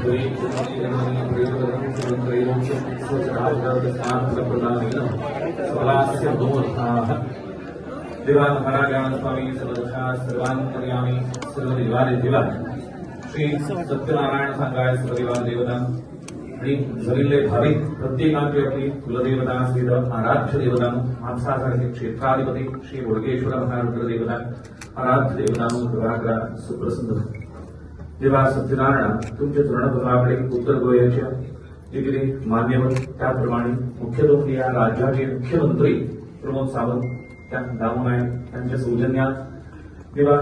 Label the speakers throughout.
Speaker 1: देवान महाराजान स्वामी सर्वदशा सर्वांतर्यामी सर्वदेवादि देवा श्री सत्यनारायण सांगाय सर्वदेवा देवता आणि जमिल्ले भाविक प्रत्येकाची आपली कुलदेवता श्री आराध्य देवता म्हापसासारखे क्षेत्राधिपती श्री बोडगेश्वर महारुद्र देवता आराध्य देवता कृपा करा सुप्रसन्न देवा सत्यनारायण तुमच्या चरणपत्राकडे उत्तर गोव्याच्या जे कितें मान्यवर त्याप्रमाणे मुख्यमंत्री या राज्याचे मुख्यमंत्री प्रमोद सावंत त्या दामू नायक यांच्या सौजन्यात देवा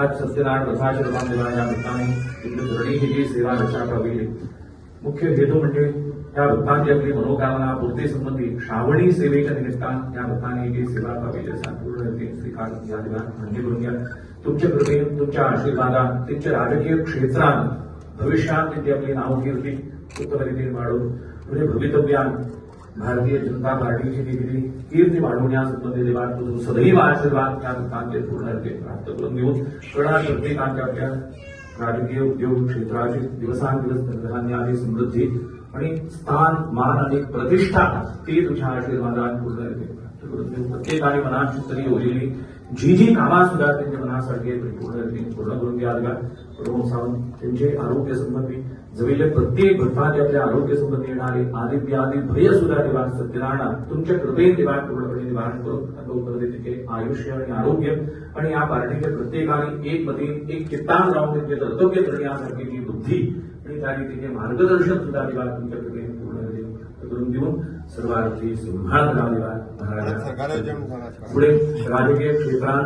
Speaker 1: आज सत्यनारायण व्रताच्या रूपान देवा या निमित्ताने तुमच्या चरणी ही जी सेवा रक्षा पाविली मुख्य हेतू म्हणजे या भक्तांची आपली मनोकामना पूर्ती संबंधी श्रावणी सेवेच्या निमित्तान या भक्तांनी जी सेवा पाविली असा पूर्ण रीतीन स्वीकार या देवा म्हणजे करून घ्या. तुमच्या कृपेन तुमच्या आशीर्वादान त्यांच्या राजकीय क्षेत्रात भविष्यात त्यांची आपली नावकीर्ती उत्तम रीतीने वाढवून पुढे भवितव्यान भारतीय जनता पार्टीची देखील कीर्ती वाढवण्यासंबंधी देवा तुझं सदैव आशीर्वाद या भक्तांचे पूर्ण रीतीने प्राप्त करून घेऊन करणार प्रत्येकांच्या आपल्या राजकीय उद्योग क्षेत्राची दिवसांदिवस धनधान्याची समृद्धी आणि स्थान मान आणि प्रतिष्ठा ती तुझ्या आशीर्वादान पूर्ण रीतीने प्राप्त करून घेऊन प्रत्येकाने मनाची तरी योजली जी जी कामां सुद्धा त्यांच्या मनासारखी पूर्ण रीतीने पूर्ण करून घ्या. प्रमोद सावंत त्यांचे आरोग्य संबंधी जमिल्ले प्रत्येक भक्तांचे आपल्या आरोग्य संबंधी येणारे आदी व्याधी भय सुद्धा देवा सत्यनारायण तुमच्या कृपेने देवा पूर्णपणे निवारण करून उत्तम रीतीचे आयुष्य आणि आरोग्य आणि या पार्टीच्या प्रत्येकाने एक मतीन एक चित्तान राहून त्यांचे कर्तव्य करण्यासारखी जी बुद्धी आणि त्या रीतीचे मार्गदर्शन सुद्धा देवा तुमच्या कृपेने पूर्ण रीतीने करून देऊन सर्वार्थी सांभाळ करा देवा महाराजा. पुढे राजकीय क्षेत्रात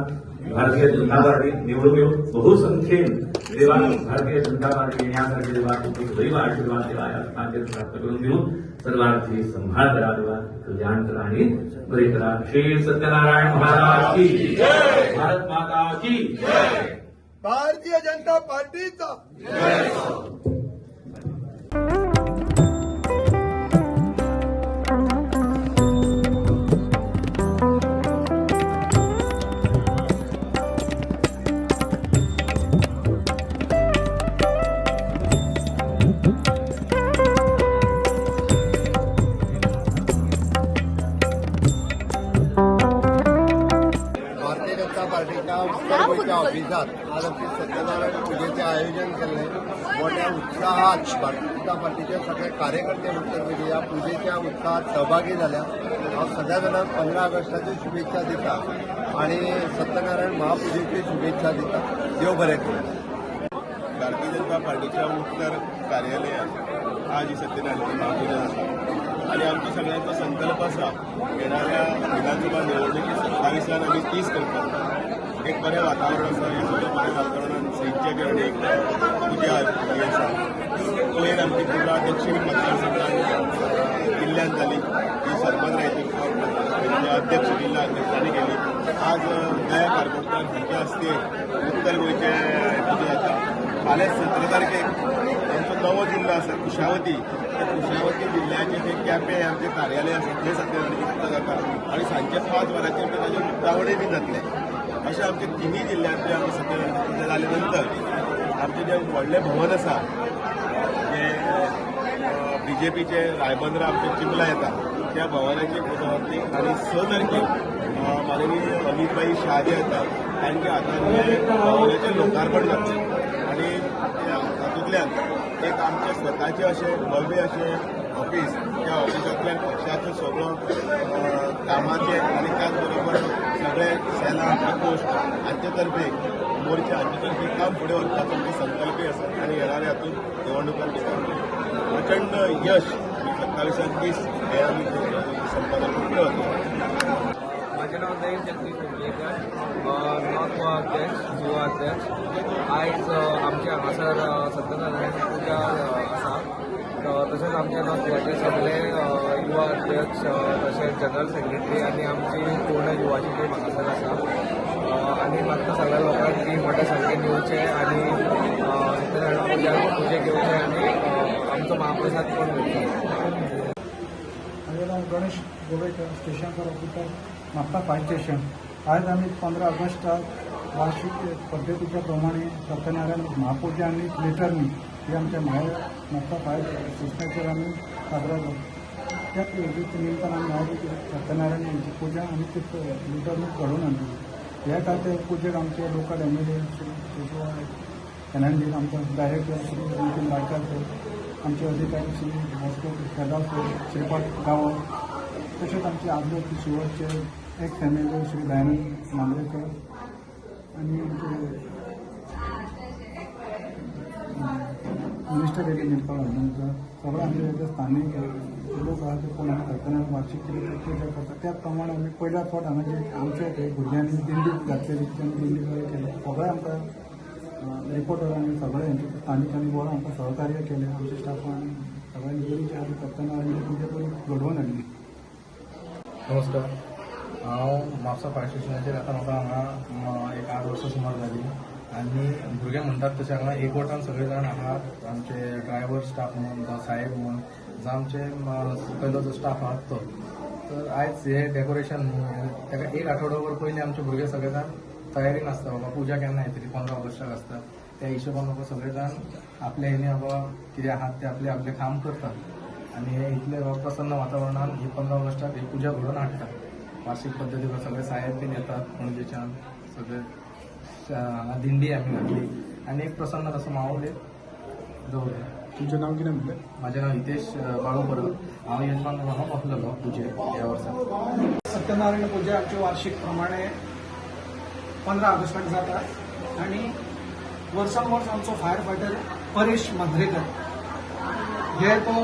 Speaker 1: भारतीय जनता पार्टी निवडून येऊन बहुसंख्येन देवा भारतीय जनता पार्टी येण्यासारखे देवा तुमचे सदैव आशीर्वाद देवा या स्थानाचे प्राप्त करून देऊन सर्वार्थी सांभाळ करा देवा, कल्याण करा आणि बरे करा. श्री सत्यनारायण महाराज की जय, भारत माता की जय,
Speaker 2: भारतीय जनता पार्टीचा. भारतीय जनता पार्टीच्या उत्तर गोंयच्या ऑफिसात आज आमचे सत्यनारायण पुजेचें आयोजन केल्लें. मोठ्या उत्साहात भारतीय जनता पार्टीचे सगळे कार्यकर्ते उत्तर गोंयचे ह्या पुजेच्या उत्साहात सहभागी जाल्या. हांव सगळ्या जाणांक 15 ऑगस्टाच्यो शुभेच्छा दिता आनी सत्यनारायण महापुजेच्यो शुभेच्छा दिता. देव बरें करूं.
Speaker 3: भारतीय जनता पार्टीच्या उत्तर कार्यालयात आज ही सत्यनारायण महापूजा आसा आनी आमचो सगळ्यांचो संकल्प आसा येणाऱ्या विधानसभा निवडणुकी 27 आमी 30 करपाक. एक बरें वातावरण आसा. ह्या सगळ्या बऱ्या वातावरणान श्रींच्या चरणी पुजा ही आसा. पयर आमची पुरा दक्षिण मतदारसंघात जिल्ल्यांत जाली, ही सरपंच रायचूर अध्यक्ष जिल्हा अध्यक्षांनी केली. आज दया कारकोटकर हांच्या हस्ते उत्तर गोंयचे पुजा जाता. फाल्यां 17 तारखेक आमचो नवो जिल्लो आसा कुशावती, त्या कुशावती जिल्ल्याचे जे केपें आमचें कार्यालय आसा थंय सत्यनारायणाची पुजा जाता आनी सांजचे 5 वरांचेर ताजें उक्तावणय बी जातलें. अशें आमचे तिनूय जिल्ल्यांतले आमचे सत्यनारायणाची पुजा जाले नंतर आमचें जें व्हडलें भवन आसा जें बीजेपीचे रायबंदरा आमचे चिमला येता त्या भवनाची पुजा जातली आनी 6 तारखेक माननीय अमितभाई शाह जे येता तांच्या हातान भवनाचें लोकार्पण जातलें आनी तातूंतल्यान एक आमचें स्वताचें अशें भव्य अशें ऑफिस, त्या ऑफिसांतल्यान पक्षाचो सगळो कामाचें आनी त्याच बरोबर सगळे सेना प्रकोष्ठ हांचे तर्फे मोर्चा हांचे तर्फे काम फुडें व्हरपाचो आमचो संकल्पय आसा आनी येणाऱ्या हातूंत निवडणुकांत प्रचंड यश 27 30 हे आमी संपादन फुडें वतले.
Speaker 4: माझे नाव जयंत जगदीश हुमलेकर, नॉर्थ गोवा अध्यक्ष, युवा अध्यक्ष. आयज आमच्या हांगासर सत्यनारायण पुजा आसा. तशेंच आमच्या नॉर्थ गोवाचे सगळे युवा अध्यक्ष तशेंच जनरल सेक्रेटरी आनी आमची पूर्ण युवाची टीम हांगासर आसा आनी म्हाका सगळ्या लोकांक की मोठ्या संख्येन येवचें आनी सत्यनारायण पुजेक येवचें आनी आमचो महाप्रसाद पण घेवचो.
Speaker 5: माझे नाव Ganesh Govekar, station for officer, Mapusa fire station. आज आमी 15 ऑगस्टाक वार्षिक पद्दतीच्या प्रमाणे सत्यनारायण महापूजा आनी लिटर्नी ही आमच्या मायर म्हापसा फायर स्टेशनाचेर आमी साजरो करता. त्याच योजनेच्या निमतान आमी आयज सत्यनारायण यांची पुजा आनी ती मिरवणूक घडोवन हाडली. ह्या खातीर पुजेक आमचे local MLA Shri Joshua Fernandes, आमचो डायरेक्टर श्री नितीन रायकार सर, आमचे अधिकारी श्री वास्को शेजाव सर, श्रीपाद गांवस, तशेंच आमचे आदले शिवरचे ex MLA Shri Dayanand Mandrekar आनी आमचे मिनिस्टर येयले निर्कळ हळदणकर, सगळे आमचे जे स्थानीक लोक आहा ते कोण आमी सत्यनारायण वार्षिक कितें पुजा करता. त्याच प्रमाणे आमी पयल्या फावट हांगा जे आमचे ते भुरग्यांनी दिंडी घातलेली तेणी दिंडी बरें केली. सगळे आमकां रिपोर्टरांनी सगळे हेंचे स्थानिकांनी बरो आमकां सहकार्य केलें. आमच्या स्टाफान सगळ्यांनी बरी जी आमी सत्यनारायण पुजा बरी घडोवन हाडली.
Speaker 6: नमस्कार, हांव म्हापसा फायर स्टेशनाचेर आतां म्हाका हांगा एक 8 वर्सां सुमार जालीं आनी भुरगे म्हणटात तशें हांगा एकवटान सगळे जाण आहात. आमचे ड्रायव्हर स्टाफ म्हूण जावं साहेब म्हूण जावं आमचे सकयलो जो स्टाफ आहा तो. तर आयज हें डेकोरेशन म्हूण ताका एक आठवडोभर पयलीं आमचे भुरगे सगळे जाण तयारीन आसता, बाबा पुजा केन्ना येतली, 15 ऑगस्टाक आसता. त्या हिशोबान बाबा सगळे जाण आपल्या हेनी बाबा कितें आहात ते आपले आपलें काम करतात आनी हे इतले बाबा प्रसन्न वातावरणान ही 15 ऑगस्टाक ही पुजा घडोवन हाडटात. वार्षिक पद्दतीन सगळे साहेब बीन येतात पणजेच्यान, सगळे हांगा दिंडी आमी घातली आनी एक प्रसन्न असो माहोल एक दवरला.
Speaker 5: तुमचें नांव कितें म्हणलें?
Speaker 6: म्हाजें नांव हितेश बाळू परब. हांव यजमान म्हणून हांगा बसलेलो पुजेक ह्या वर्सा.
Speaker 7: सत्यनारायण पुजा आमची वार्षिक प्रमाणे 15 ऑगस्टाक जाता आनी वर्सान वर्स आमचो फायर फायटर परेश मांद्रेकर हे तो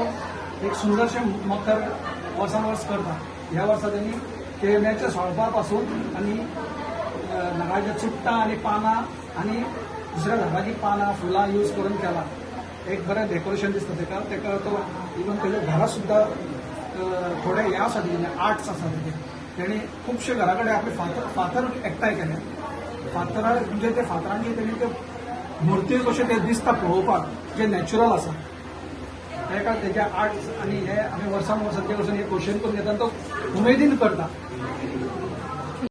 Speaker 7: एक सुंदरशें मकर वर्सान वर्स करता. ह्या वर्सा तेणी केळम्याच्या सोळपा पासून आनी नारळाच्या चुट्टां आनी पानां आनी दुसऱ्या झाडाची पानां फुलां यूज करून केला. एक बरें डेकोरेशन दिसता तेका. तेका तो इवन तेच्या घरा सुद्दां थोडे हे आसा, तेजे आर्ट्स आसा तेजे. तेणी खुबशे घरा कडेन आपले फातर फातर एकठांय केले. फातरां म्हणजे ते फातरांचे तेणी ते मुर्ती कशे ते दिसता पळोवपाक जे नॅचरल आसा. तेका तेजे आर्ट्स आनी हे आमी वर्सान वर्स ते वचून हे क्वेश्चन करून घेता आनी तो उमेदीन करता.